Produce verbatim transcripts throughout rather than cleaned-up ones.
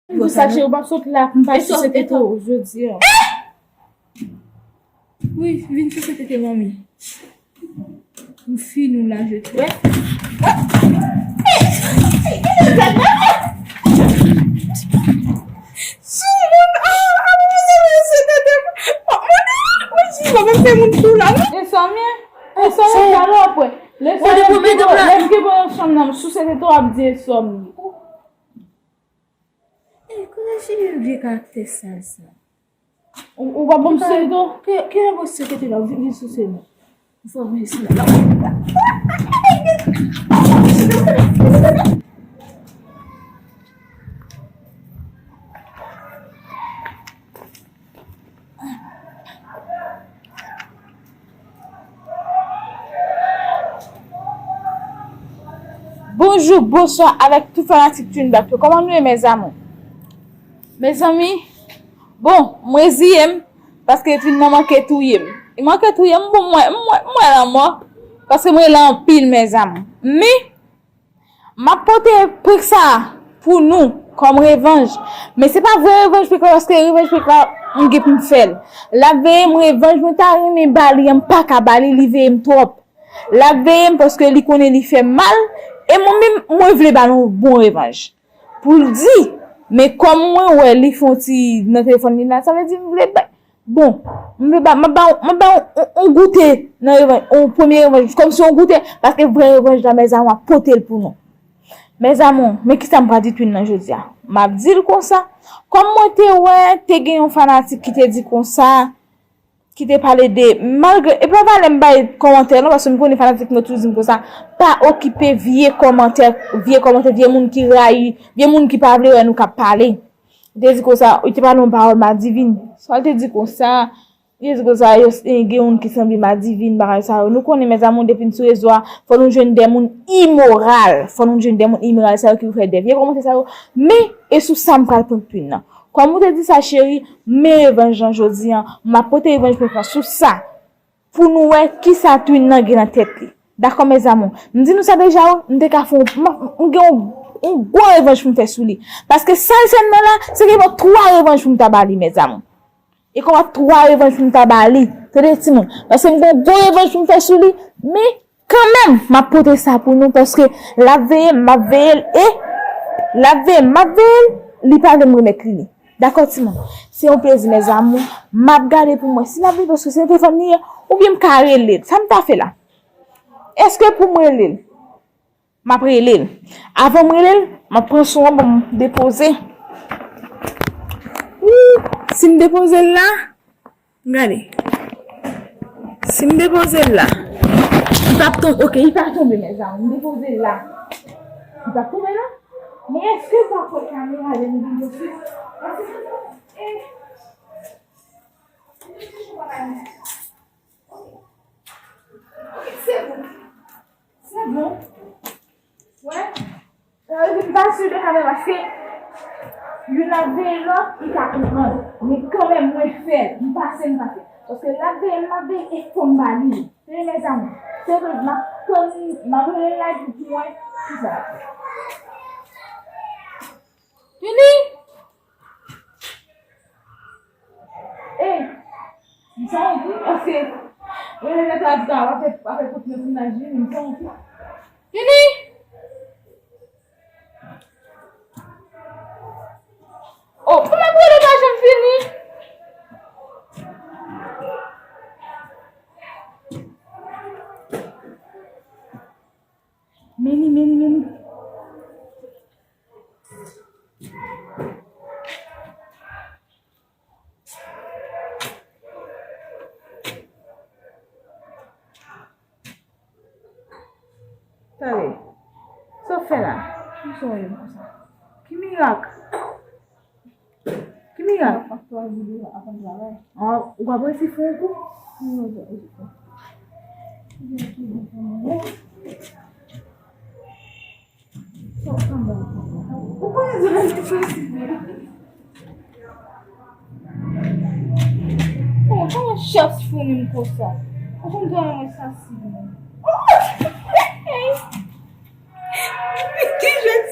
Pou sa, cheri, w p ap sot la pou m pa souse tete w jodi a. Wi, vin souse tete manmi. M fin ou la, je t'aime. Ensomni? Ensomni, salòp, wè. Lè m gen bon nan chanm nan, m souse tete w ap di ensomni. Ey, kote cheri vye karaktè sal sa? Ou, ou pa bon sou tou? Ke, ke bon sou tete la, vin, vin sou se mwen. Ou fò vin sou la. Bonjou, bonswa avèk tout fanatik Twin Black yo. Kòman nou ye, mes amours? Mezanmi, bon, m reziye m, paske Twin nan manke touye m. Li manke touye m, bon, mwen, mwen, mwen lanmò, paske mwen rele anpil, mes amours. Men, m ap pote prank sa a pou nou kòm revanj. Men se pa vrè revanj prank la, paske revanj prank la, m gen pou m fè l. L ap veye m revanj mwen ta renmen ba li an, m pa ka ba li, li veye m twòp. L ap veye m paske li konnen li fè m mal, e mwen menm, mwen vle ba l yon bon revanj. Pou l di, men kòm mwen wè li fè yon ti nan telefòn li la, sa vle di m vle ba, bon, m vle ba, m ap ba, m ap ba yon, yon, yon goute nan revanj, yon premye revanj, kòmsi yon goute, paske vrè revanj la, mes amours, m ap pote l pou nou. Mes amours, men kisa m pral di Twin nan jodi a? M ap di l konsa, kòm mwen te wè, te gen yon fanatik ki te di konsa, ki te pale de, malgre, e pa valè m bay kòmantè non, paske m konnen fanatik mwen toujou di m konsa, pa okipe vye kòmantè, vye kòmantè, vye moun ki rayi, vye moun ki pa vle wè nou k ap pale. Li te di konsa, li te pale yon pawòl Madivin. Sa l te di konsa, li te di konsa, yo, eh, gen moun ki sanble Madivin, bagay sa yo. Nou konnen, mes amours, depi n sou rezo a, fò nou jwenn de moun imoral. Fò nou jwenn de moun imoral, sa yo ki pou fè de vye kòmantè sa yo. Men, e sou sa m pral prank Twin nan. Kòm ou te di sa, cheri, men revanj lan jodi a, m ap pote revanj mwen pran sou sa, pou nou wè kisa Twin nan gen nan tèt li. Dakò, mes amours? M di nou sa deja, wi, m te ka fè yon, m, m gen yon, yon gwo revanj pou m fè sou li. Paske sa l fè m nan la, se gen yon twa revanj pou m ta ba li, mes amours. E kòman twa revanj pou m ta ba li? Tande, timoun. Paske m gen yon gwo revanj pou m fè sou li, men kanmenm, m ap pote sa pou nou, paske l ap veye m, m ap veye l, e l ap veye m, m ap veye l, li pa vle m remèt li li. Dakò, timoun? Se yon plezi, mes amours. M ap gade pou m wè si l ap vini, paske se nan telefòn li ye, oubyen m ka rele l. Sa m ta fè la? Èske pou m rele l? M ap rele l. Avan m rele l, m ap pran son an pou m depoze. Wouy, si m depoze l la, gade. Si m depoze l la, li p ap tonbe. Oke, li pa tonbe, mes amours. M depoze l la. Li p ap tonbe, non. Men èske pa pran kamera lè m vin yo sou? Paske, eh, oke, se bon. Se bon. Wè. Sa vle di m pa sou de kamera, paske youn ap veye lòt, li ka konprann. Men kanmenm, mwen fè l. M pase, m pase. Paske l ap veye m, m ap veye, e fò m ba li. Tande, mes amours. Se vre, m ap tann, m ap rele l la epi pou mwen, ki sa l ap fè. Twinny! Ey, m santi, paske mwen menm lè sa di sa, w ap fè, w ap fè kout nan mennaj li, m santi. Twinny! Oh, pou m ap rele pa janm vini. Meni, meni, meni. Tande, sa w fè la? Poukisa w ye konsa? Ki mirak? Ki mirak? Ap travay, ap travay. Ah, ou pa prese fè yon kou? Non, non, non. Ou konnen di lè li prese. Oh, kòman chans founim konsa? Ou konn kòman mwen sansib. Ki jès?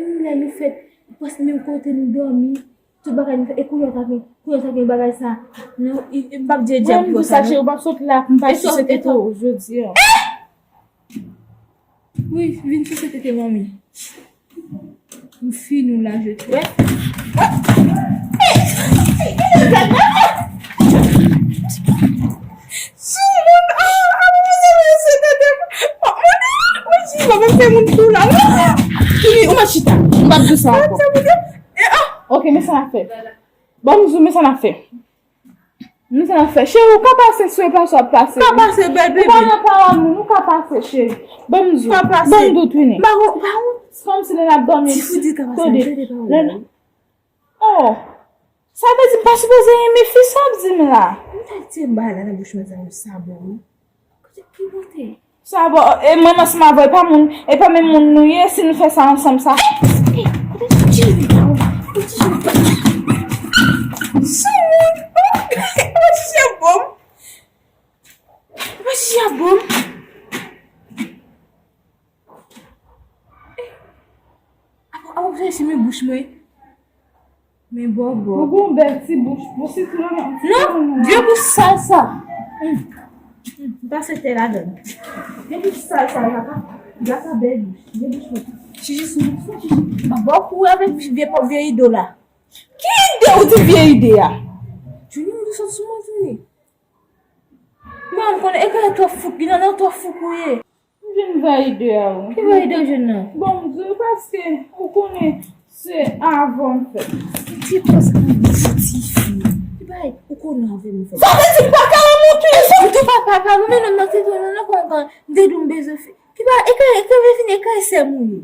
menm lè nou fèt, prèske menm kote nou dòmi, tout bagay nou fè, e kounye a ta gen, kounye a ta gen bagay sa. Non, e, e, m p ap di e djab pou sa, non. Cheri, ou p ap sot la pou m pa sise tete w jodi a. Wi, vin sise tete manmi. M fin ou la, je te. Ou mèt chita. Ou mèt chita. M p ap di sa ankò. Ok, men sa n ap fè. Ban m di w, men sa n ap fè. Men sa n ap fè. Cheri, ou ka pase sou e pase w ap pase. Ou ka pase, bèl bebe. Ou pa nan pawòl moun, ou ka pase, cheri. Ban m di w. Ou ka pase. Ban m di w tounen. Ba ou, ba ou. Se kòmsi lè n ap dòmi. Ti Foudi ka pase, tande, tande pawòl la. Oh! Sa vle di m pa sipoze renmen fi sa w ap di m la. M ta tire bagay la nan bouch mwen sa, sa bon, wi. Kote ki kote? Sa bon, e mwen ansanm avè w, e pa moun, e pa menm moun nou ye, si nou fè sa ansanm sa. Ey, kote ti jeni pa ou? Kote ti jeni pa ou? Sou moun, oh! Kote ti jeni pa ou? Kote ti jeni pa ou? Apa, apa, apa, se men bouch mwen. Men bòbò. Ou gon bèl ti bouch, pou si tou nan. Non, vye bouch sal sa. Hum. Hum, m pase tè ladann. Vye bouch sal sa, gata, gata bèl bouch. Vye bouch mwen. Chichi sou mwen, sou chichi. Bò kou avèk vye, vye ide w la. Ki ide ou di vye ide a? Junior, ou sot sou mwen, Junior. Mwen, m konnen, e kè twòp fouk, li nan, nan twòp fouk ou ye. M vin vè ide a, wi. Ki vè ide w jwenn nan? Bon, m di w paske ou konnen se avan m fèt. Ti pòs an bouch ti fi. Ki bay, ou konnen avè m fèt. Sa vle di papa la monte. Ou tou papa pa, ou menm nan tete w nan nan konkan. M te di w m bezwen fè. Ki bay, e kè, e kè vin, e kè sè m ou ye.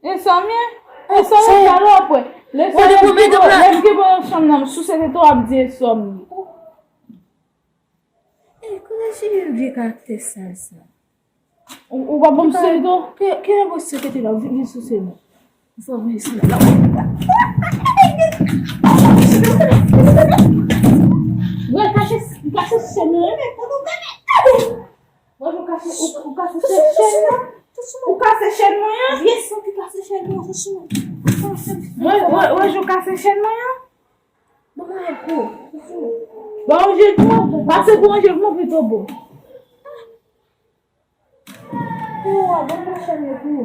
E sa m ye? E sa m ye, talè apre. Lè sa m gen pou yon chanm nan, m souse tete w ap di e sa m ye. Ey, kote cheri vye karaktè sal sa? Ou, ou pa bon sou tou? Ke, ke lè bon sou tete la, vin, vin sou se nou. Ou fè vin sou la. Wè, kache, kache se nou. Wè, ou kase, ou, ou kase chèn, chèn nan? Ou kase chèn mwen an? Vye san ki kase chèn mwen, sou mwen. Wè, wè, wè, ou kase chèn mwen an? Bon, mwen kou. Bon, je kou. Pase pou je kou pito bon. Ou a bon pou chèn yo kou.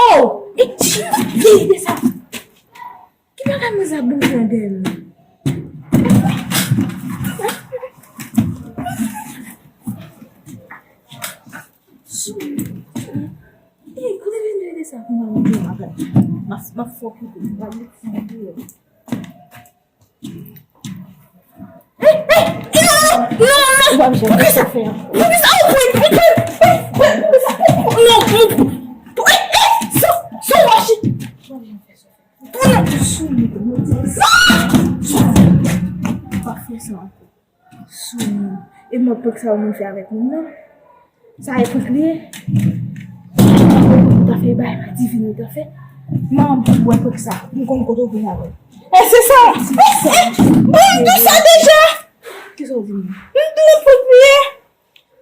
Oh! E ti vye ide sa. Ki bagay mwen sa boujon dèyè m nan? Ey, kote vin de sa pou mwen mwen bagay? M ap, m ap fòk ou, m ap met sa deyò. Ey, ey, Non, non. Poukisa? Poukisa? Oh, poukisa? Non, non. Eh, eh, sa, sa, machin. Pou nou sou li, nou di sa. Pa fè sa ankò. Sou li. E mwen prank sa ou vin fè avèk moun nan. Sa e prank li ye. Ou ta fè bay pa divin ou ta fè. Mwen pou wè prank sa. M konn kote ou vin avè. E se sa. E, e, bon, m di sa deja. Kisa w di m? M di w prank li ye.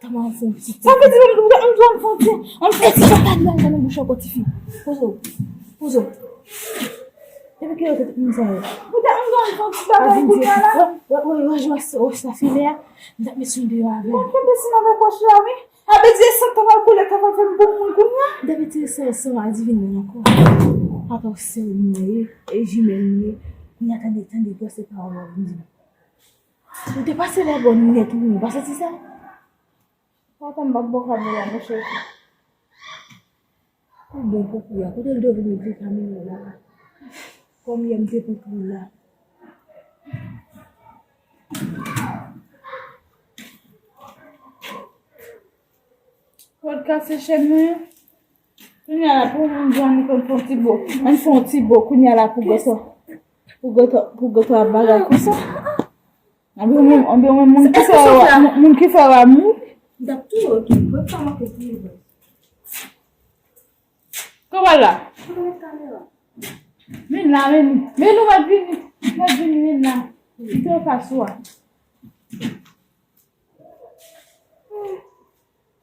Kòman w fè yon pitit? Sa vle di m, m, m, m, m fè yon ti, yon ti patat blan nan bouch ou, tifi. Poze w. Poze w. Epi ki lè w te moun sa yo? Poutèt m fè yon ti bagay kounye a la. Wè, wè, wè, wè, wè, wè sa file a. M t ap met sou deyò avè l. Mwen kenbe siman avèk wòch la, wi. A vle di, e san k ta pral koule, k ta pral fè m bon moun kounye a. M t ap retire san, san adivin nan ankò. Papa w sè w mwen ye, e jimèl m ye. Kounye a tande, tande gwosè pawòl w ap vin di m. Ou te pase lè bò nèt wi, ou pa santi sa? Atann, m ap bò kado la, monchè. Ou bon pou kou a. Kote l te vin vye kamera la? Kòm yè m te pran kou la. Fò l kase chèn mwen. Kounye a la, pou moun di ann fè yon ti bo. Ann fè yon ti bo. Kounye a la, pou gòtò. Pou gòtò, pou gòtò ap bagay konsa. Anben mwen, anben mwen, moun ki fè w, moun, moun ki fè w a mouri. Dat tou, ok. Mwen pa manke tou. Kòman la? Men la, men, men nou mèt vini, mèt vini, men la. Li te fas ou a.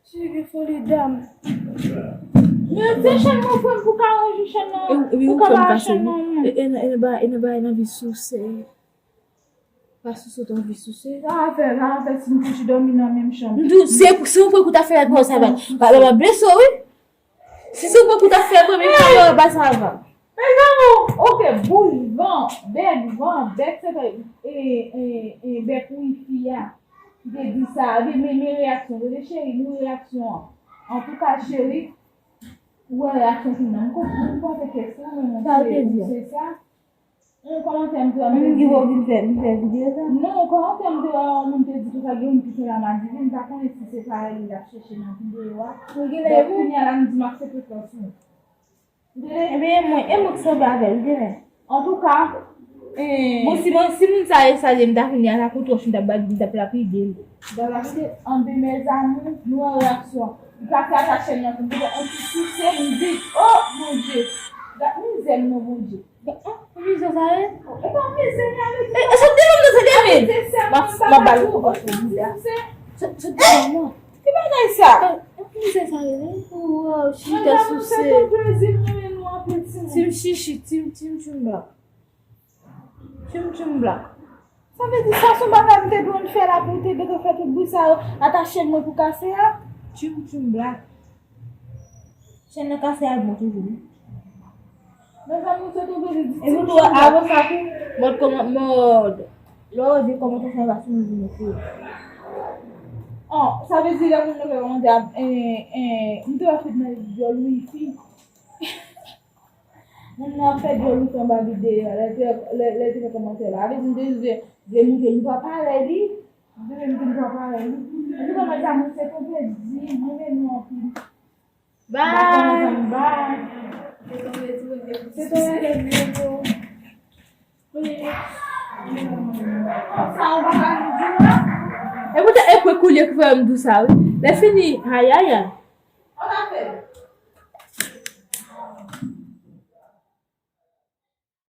Ti gen foli dam. Men se chèn mwen frè m pou ka ranje chèn nan. Epi ou fè m pase wi. E, e, e, e, e, e, nan vi souse. Pa souse, ou t anvi souse. Sa a fè, sa a fè si m toujou dòmi nan menm chanm. M di w, se, se yon prank ou ta fè avèk mwen, sa va. Ba, ba, ba, blese w, wi. Si se yon prank ou ta fè avèk mwen, menm chanm, ba, sa va. Mezanmi, ok, bouch, van, bèk, van, bèk, se fè, e, e, e, bèk wifi a. Ki te di sa, men, men, men reyaksyon, tande cheri, nou reyaksyon an. Antouka, cheri, ou wè reyaksyon fi nan, m konprann, m panse ke se ou menm, ou te di se sa. Yon kòmantè m te wè, m te di. Menm ki wè w vin fè, vin fè videyo sa? Non, yon kòmantè m te wè, yon moun te di konsa gen moun ki fè la madivin, m pa konnen si se parèy li l ap chèche nan videyo a. Donk, kounye a la, m di m aksepte fòs ou. Ebyen, e mwen, e mwen ki sanble avè l, genlè. Antouka, e, bon, si mwen, si moun sa ye salye m ta vini a la kout wòch, m t ap bat, m t ap lapide l. Anben, mezanmi, nou wè reyaksyon. Li pase a sa chèn nan, pou m te yon ti souse, m di, oh, Bondye. Gad mizè m non, Bondye. Ah, mizè sa ye? E pa mizè, men avèk. E, e, sot devan m, non, se demen. M ap, m ap ba l kou bòs pou mizè a. Sot, sot devan m, non. Ki bagay sa? Ki misye sa rele? Waw, chita sou se. Tim, chichi, tim, tim, tim blak. Tim, tim blak. Sa vle di sa se yon bagay m te dwe fè la pou te dwe fè tout bri sa yo. Atache mwen pou kase a. Tim, tim blak. Chèn nan kase a bon toujou. Mezanmi, m sot oblije di ti moun. Epi tou, avan sa tou, mòd kòman, mòd, lè w di kòmantè sa va sou moun vin tou. Oh, sa vle di lè moun nan fè kòmantè a, eh, eh, m te wè fèt nan dyòl wifi. Moun nan fè dyòl wifi anba videyo a, lè te, lè, lè te fè kòmantè la. Sa vle di m te vle, vle montre nou pa parèy li. M te vle montre nou pa parèy li. Epi kòmantè a, mwen se konpè di, mwen renmen nou anpil. Bye. Bye. Se ton rete, se ton rete. Sa ou pa ka di la. E poutèt e prank ou li ye ki fè m di w sa wi. Lè fini, ayayay. Ann ap fè.